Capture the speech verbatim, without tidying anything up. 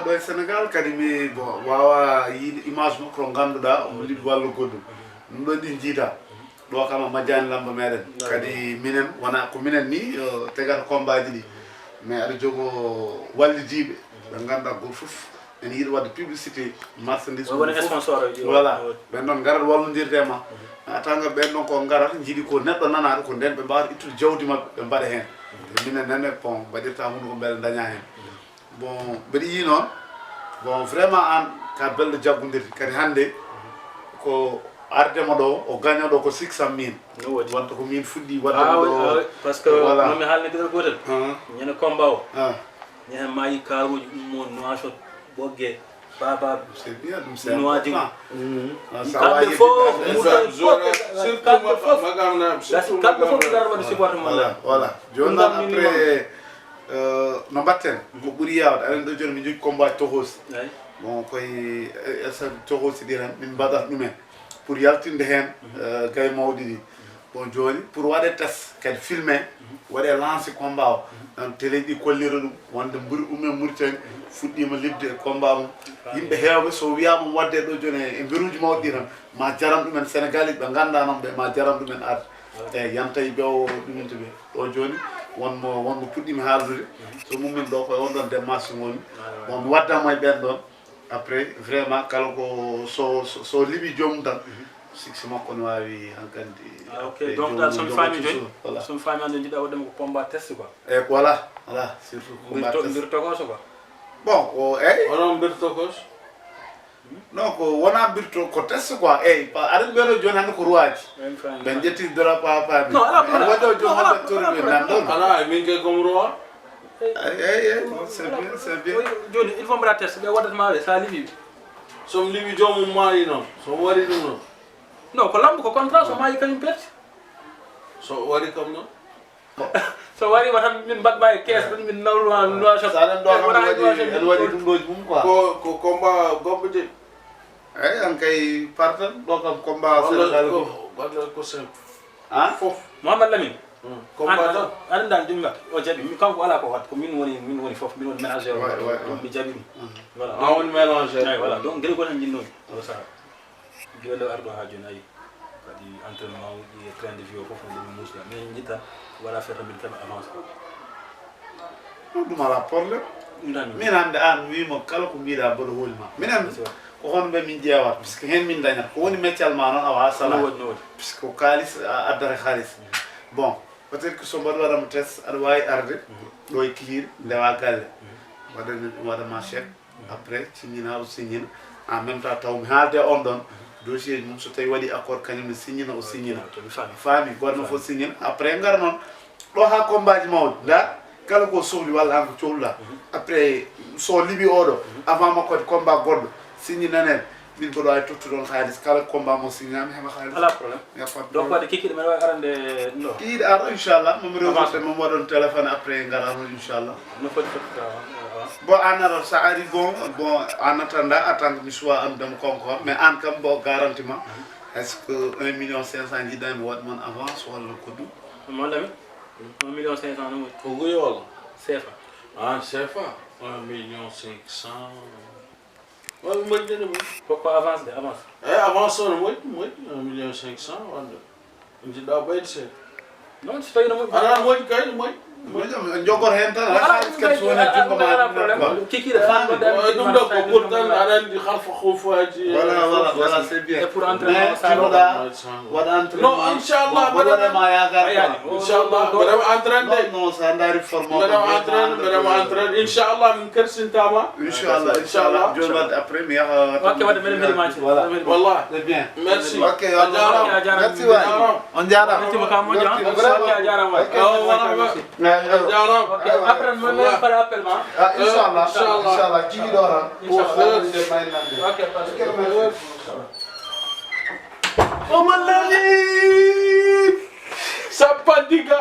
Ɗo e Sénégal kadi mi, bon, waawa yiide image makko to ngannduɗaa omo yiɗi walla goɗɗum. Ɗum ɗo ɗi njiita. Ɗo kam a majjaani lamba meɗen. Kadi minen wona ko minen ni, eh, tegata combat ji ɗi. Mais aɗa jogo wallidiiɓe. Ɓe ngannduɗaa gooto fof ene yiɗi waɗde publicité marchandise. Woni mum fof. Sponsor o, voilà. Ɓen ɗon ngarat wallondirde e ma. A tanga ɓen ɗon ko ngarat njiɗi ko neɗɗo nanaɗo ko nden ɓe mbawata ittude jawdi maɓɓe ɓe mbaɗa heen. Minen nene bon mbaɗirta hunde ko mbele daña heen. Bon, mbeɗa yii noon. Bon, vraiment an ka belɗo jaggondirde. Kadi hannde ko arde mo ɗo, o gaño ɗo ko six cent mille. No waɗi? Wonta ko min fuɗɗi waɗde mo ɗo. Parce que voilà. Noon mi haalni ɓiɗɗo gootel. Ñande combat o. Ñande maayi kaaruuji ummo Nouakchott, Ɓoggee, Baaba. C'est bien, ɗum c'est important. Kamɓe fof, kamɓe fof, kamɓe fof ɓe ngara waɗde supporté mon. Voilà, voilà. Jooni noon après, euh, no mbatten? Ko ɓuri yaawde. Aɗa anndi ɗo jooni mi jogii combat toxosi. Bon, koye, eh, eh, sa toxosi ɗi tan, min mbaɗat ɗumen. Pour yaltinde heen, euh, gay mawɗi ɗi. Bon, jooni, pour waɗe test, kadi filmé, waɗe lancé combat o. Ɗon télé ɗi kollira ɗum, wonde mburi umme Mauritanie, fuɗɗiima liɓde e combat mum. Yimɓe heewɓe, so wiyaama waɗde ɗo jooni e mberuuji mawɗi ɗi tan, ma jaran ɗumen Sénégalais ɓe nganndaa noon ɓe, ma jaran ɗumen arde. Eeyi, yanta e ɓe o ɗumen to ɓe. Ɗo jooni, won mo, won mo puɗɗiimi haaldude. So mummin ɗo koye on ɗon démarche ngoni. Bon, mi waddanmo e ɓen ɗon. Après, vraiment, kala ko so, so, so liɓi joomum tan, succès makko no waawi hankandi. Ah, ok. Donc, dal, so mi faami jooni, so mi faami hannde njiɗɗa waɗde mo ko combat test, quoi. Eeyi, voilà, voilà, surtout combat test. Mbir tokoso, quoi. Bon, o, eeyi. Onon mbir tokoso? Non, ko wona mbir to, ko test, quoi. Eeyi, aɗa mbiya ɗo jooni hannde ko roi ji. Ɓe njetti drapeau a faami. Non, alaa problème. Waɗde o jooni hannde tour ɓe nan ɗon. Alaa, min kay ko mi roi. Eeyi, eeyi, eeyi, c'est bien, c'est bien. Jooni, il faut mbaɗa test, ɓe waɗat ma ɓe, so a liɓi. So mi liɓi joomum maayi noon, so mi waɗi ɗum noon. Non, ko lambo, ko contrat, so maayi kañum perti. So waɗi kam noon? So wariima tan min mbaɗ ma e kees ɗum, min nawru ma Nouakchott. So aɗa ɗo kam waɗi, ene waɗi ɗum ɗo mum quoi. Ko, ko combat gomɓe de. Eeyi, an kay partan, ɗo kam combat Sénégal ko. Walla ko simple. An? Fof. Mouhamed Lamine. Combat tan. Aɗa anndi ɗum o jaɓi. Kanko alaa ko waɗ, ko min woni, min woni fof, min woni ménageur. Ɗum mi jaɓi ɗum. Voilà. An woni ménageur. Eeyi, voilà. Donc, gila ko tan njinnoomi. Gila nde arɗo haa jooni, ayi. Kadi entraînement uji e train de vie o fof no ɗum muusda. Min njitta waɗa feere min keɓa avance. Ɗum alaa problème. Min hannde aan wiimo kala ko mbiɗa mboɗo hooli ma. Minen ko hono ɓe min ƴeewata, puisque heen min dañata. Ko woni meccal ma noon awa sala. No waɗi, no waɗi. Puisque ko kaalis a addata kaalis. Bon, peut-être que so mbaɗa waɗama test aɗa waawi arde ɗo e Kihiri ndewa galle. Waɗani ɗum waɗama chèque. Après signina o signina. En même temps taw mi haalde on ɗon dossier ji mum so tawi waɗi accord kañum ne signina o signina. Faami goɗɗo fof signina après ngara noon ɗo ha combat ji mawɗi nda kala ko sohli walla an ko cohluɗa. Après so liɓi oɗo avant makko waɗi combat goɗɗo signinanen. Min mboɗo wawi tottude on haalis kala combat mo signami heɓa haalis. Ala problème. Donc waɗde kikiɗe men wawi arande ɗum ɗo. Kikiɗe ara inchallah mami rewtirde mami waɗon téléphone après garano inchallah. No foti foti bon an ara sa ari bon bon en attendant attendre mi suwa andudemo ko encore mais an kam mbo garanti ma est ce que un million cinq cent jiɗɗa mi waɗ mon avance walla ko ɗum? Mon ami un million cinq cent no moƴƴi. Ko guyo walla? Sefa. Ah sefa un million cinq cent. Walla moƴƴi de moƴƴi. Pourquoi avance de avance? Eyi avance o no moƴƴi moƴƴi un million cinq cent walla. Jiɗɗa ɓeyde seeɗa. Non so tawi no moƴƴi. Ala moƴƴi kay no moƴƴi. Moƴƴi jogor heen tan ala haalis kadi so wona junngo ma. Kikiɗe fanɗo ɗe. Ɗum ɗo ko pour tan aɗa anndi halfa hoofaaji. Voilà voilà voilà c'est bien. Et pour entraînement sa waɗa entraînement. Non inchallah mbaɗama yaakaar quoi. Inchallah mbaɗama entraîne de. Non sa ndaari formation mbaɗama entraîne mbaɗama entraîne inchallah min kersintama. Inchallah inchallah jooni wadde après mi yaha. Ok wadde meɗen mbiɗi maci. Voilà. Wallah. C'est bien. Merci. Ok a jarama. Merci waay. On jarama. Merci beaucoup moƴƴo. Ok a jarama waay. On jarama. Après mo men fara appel ma. Ah inchallah inchallah jiɗi ɗo tan. Inchallah. Ok. Omo lali. Sappa diga.